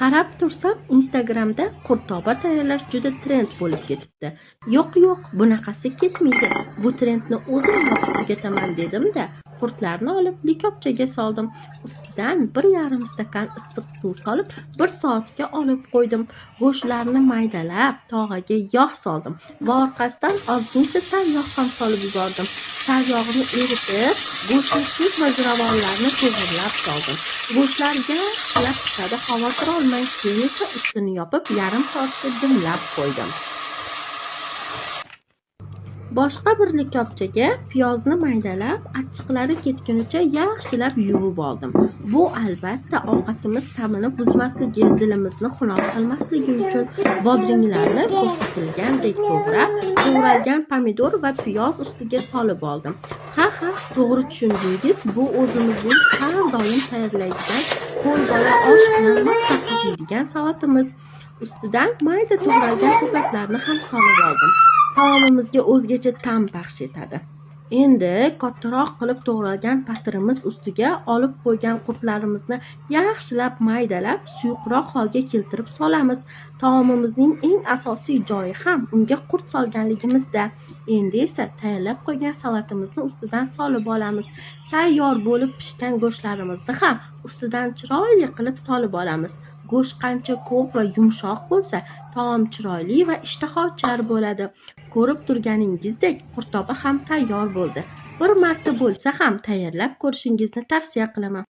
Qarab tursam, Instagramda qurtoba tayyorlash juda trend bo'lib ketibdi. Yo'q, yo'q, bunaqasi ketmaydi. Bu trendni o'zim yopib tugataman dedim-da, qurtlarni olib likopchaga soldim. Ustidan 1,5 stakan issiq suv solib, 1 soatga olib qo'ydim. Go'shtlarni maydalab, tog'aga yog' soldim va orqasidan ozgincha sariyog' ham solib yubordim. Sariyog'ni eritib, go'shtni tuz va ziravorlarni to'g'rilab soldim. Go'shtlar yaxshilab pishadi, xavotir olmang. Keyin esa ustini yopib, yarim soatga dimlab qo'ydim. Boshqa bir likopchaga piyozni maydalab, achchiqlari ketgunicha yaxshilab yuvib oldim. Bu albatta ovqatimiz ta'mini buzmasligi, dilimizni xunob qilmasligi uchun bodringlarni ko'rsatilgandek to'g'rab, to'g'ralgan pomidor va piyoz ustiga solib oldim. Ha, to'g'ri tushundingiz, bu o'zimizning har doim tayyorlaydigan qo'lbola osh bilan mazza qilib yeydigan salatimiz. Ustidan mayda to'g'ralgan ko'katlarni ham solib oldim. Taomimizga o'zgacha ta'm baxsh etadi. Endi kattaroq qilib to'g'ralgan patirimiz ustiga olib qo'ygan qurtlarimizni yaxshilab maydalab, suyuqroq holga keltirib solamiz. Taomimizning eng asosiy joyi ham unga qurt solganligimizda. Endi esa tayyorlab qo'ygan salatimizni ustidan solib olamiz. Tayyor bo'lib pishgan go'shtlarimizni ham ustidan chiroyli qilib solib olamiz. Go'sht qancha ko'p va yumshoq bo'lsa, taom chiroyli va ishtahaochar bo'ladi. Ko'rib turganingizdek, qurtoba ham tayyor bo'ldi. Bir marta bo'lsa ham tayyorlab ko'rishingizni tavsiya qilaman.